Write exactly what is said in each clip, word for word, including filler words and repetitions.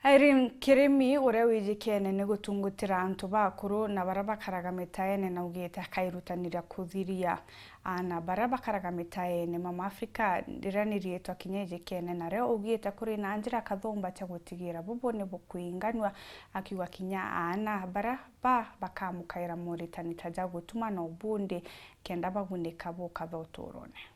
Irene Kirimi, uria wijikene ni gutungutira antu bakuru na baria bakaraga mitaene, naugite akairutaniria kuthiria aana baria bakaraga mitaene. Mama Africa riria ni riitwa kinya ijikene nario, augite kuri na njira kathumba cia gutigira bubu ni bukuinganua, akiuga kinya aana baria ba bakamukaira moritani ta ja gutuma na ubundi, kenda bagunika bukathooturone.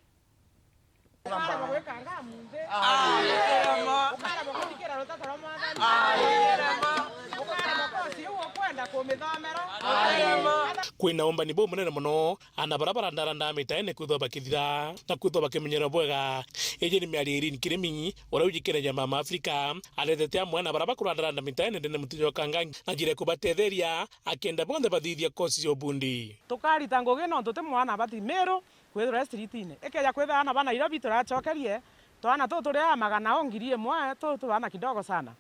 Kwina umbani bumunene mono, aana baria barandarandaa mitaene kwithwa bakithira na kwithwa bakimenyerwa bwega. Iji ni miario Irene Kirimi, uria wijikene ja Mama Africa, aretete amwe na baria bakurandaranda mitaene ndene mutiji wa Kangangi na njira ya kubatetheria, akenda bonthe bathithia kosi cia ubundi. Tukarita ngugi nontu ti mwana abati Meru kwithirwa e streetine. Ikeja kwithira aana ba Nairobi turacokerie, twana tutu turi a magana o ngiri imwe, tutu twana kidogo sana.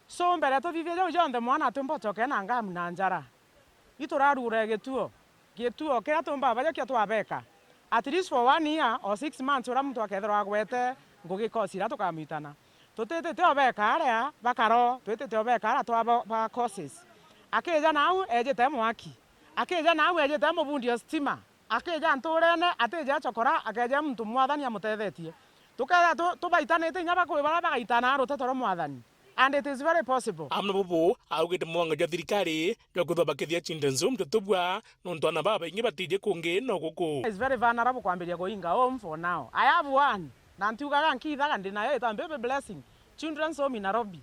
So mbere tuthithie jau jonthe, mwana atiumba ucoke na ngamu na njara. Iturarugure gituo, gituo kiria tumba bajokia twabeka. At least for one year or six months uria muntu akethirwa agwete ngugi kosi iria tukamwitana. Tutitite obeka aria bakaro, twitite obeka aria twa ba, ba courses. Akija nau ejite mwaki. Akija nau ejite mubundi o stima. Akija nturene, atija acokora, akeja muntu mwathani amutethetie. Tukethira tu, tubaitanite inya bakui baria bagaitana ruteto rwa mwathani. And it is very possible. Amwe bubu augite mwango jwa thirikari jwa kwithwa bakithia children's home jutubua, nontu aana babaingi batiji kungi no guku. It's very vulnerable kwambiria kuinga home for now. I have one, na ntiugaga nkithaga, ndi nayo itwa baby blessing. Children's home in Nairobi.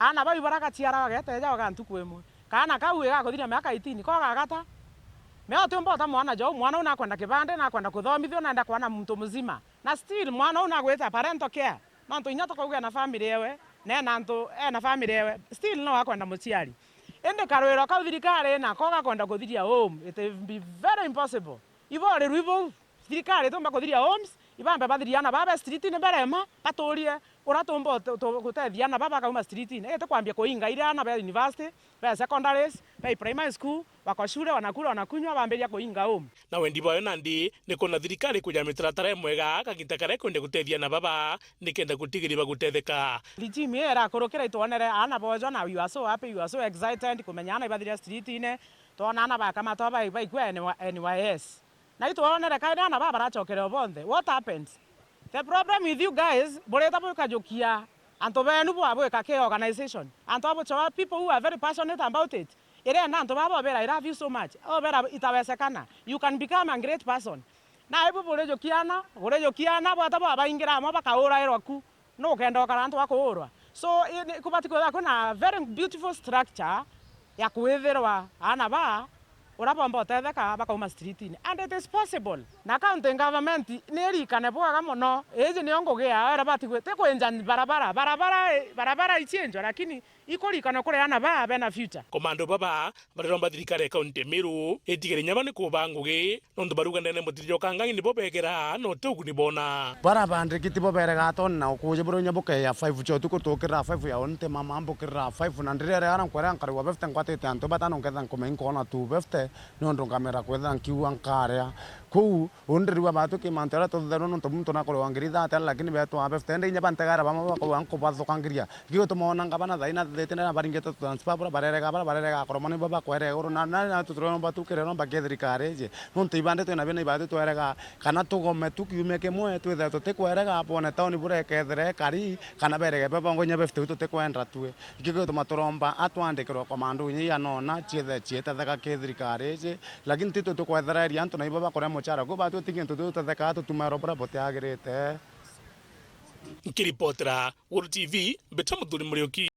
Aana bau baragaciara bageteja baga ntuku imwe. Kaana kau igakuthiria miaka eighteen, ko gagata. Me utiumba uta mwana jou, mwana uu nakwenda kibande, nakwenda kuthomithua, naenda kwana muntu muzima. Na still mwana uu nagwita parental care. Nontu inya tukauga ena family ewe, na ena antu, ena family ewe, still no akwenda muciari. Indi karwiro kau thirikari nako gakwenda kuthiria home, it will be very impossible. Iborirwe ibou, thirikari itiumba kuthiria homes, ibambe bathirie aana baba streetine berema, baturie uria tumba utu-, tu-, gutethia aana baba bakauma streetine. Iti kwambia kuinga iria aana be university, be secondaries, be primary school, wako shule, wanakula, wanakunywa, bambiria kuinga home. Na wendi bwayo nandi ni kwona thirikari kuja mitaratara imwega kaginta karia ikwenda gutethia aana baba, nikenda gutigiria bagutetheka. Regime ii irakurukira itwonere aana bojo na you are so happy, you are so excited kumenya aana ibathiria streetine, twona aana bakamatwa bai-, baikua N Y S. Na itwonere kairi aana baba baracokere o bonthe. What happens? The problem with you guys, burita bwikajukia antu benu bwa bwika ki organization. Antu abuchoa people who are very passionate about it. Irenda antu baba obera, "I love you so much." Obera itawesekana. You can become a great person. Na ibu burijukiana, burijukiana, bwata bwabaingira amwe bakaurairwa ku. Nukenda ukara antu akuurwa. So, i-, ni kubati kwithirwa kwina very beautiful structure ya kwithirwa aana ba uria bomba utetheka bakauma streetine. And it is possible. Na county government ni irikane bwega mono. Iji niyo ngugi yao iria bati gwi-, ti kwinja barabara. Barabara, barabara icienjwa, lakini ikurikana kuri aana baa bena future. Komando baba bariromba thirikari ya kaunti ya Meru itigere nyama ni kuba ngugi, nontu baruga ndene mutiri jwa Kangangi nibo begera, no ti uguni bona. Bara bandiki tibo berega toni na ukuji buria inya bukeya five cia utuku tukirira five ya unti mama mbukirira five na ndirere ara nkwera nkarigwa fifty nkwatite antu batano nketha nkumenya nkona two fifty, nontu nkamera kwetha nkiuga nkaria. Kuu Uu ndirigua baatwi ki mantu jaria tutherwa, nontu muntu nakurigwa ngiri ithate, lakini beetwa fifty, indi inya bantegaira bamwe bakurigwa nkubathukangiria. Iki gituma wona ngabana thaina thitine na baringite tutransfer bura barerega, bara barerega akoromani bo bakwera iguru, na, na, na tuturomba tukiromba ki thirikari iji. Nontu ibandi twina bina ibaatwi twerega, kana tugome tu kiumia kimwe, twithire tutikwerega, bone tauni bura ikethira ikari, kana berege bebongo inya fifty tutikwenda twi. Iki gituma turomba atwandikirwa komando inya ianona, ciethe cietetheka ki thirikari iji, Lakini titwe tukwethereria antu na ibo bakuria muchara. Kuu batwi ti gintu tutetheka tutumairo buria butiagirite. Nkiripotera World T V, Mbita Muthuri Muriuki.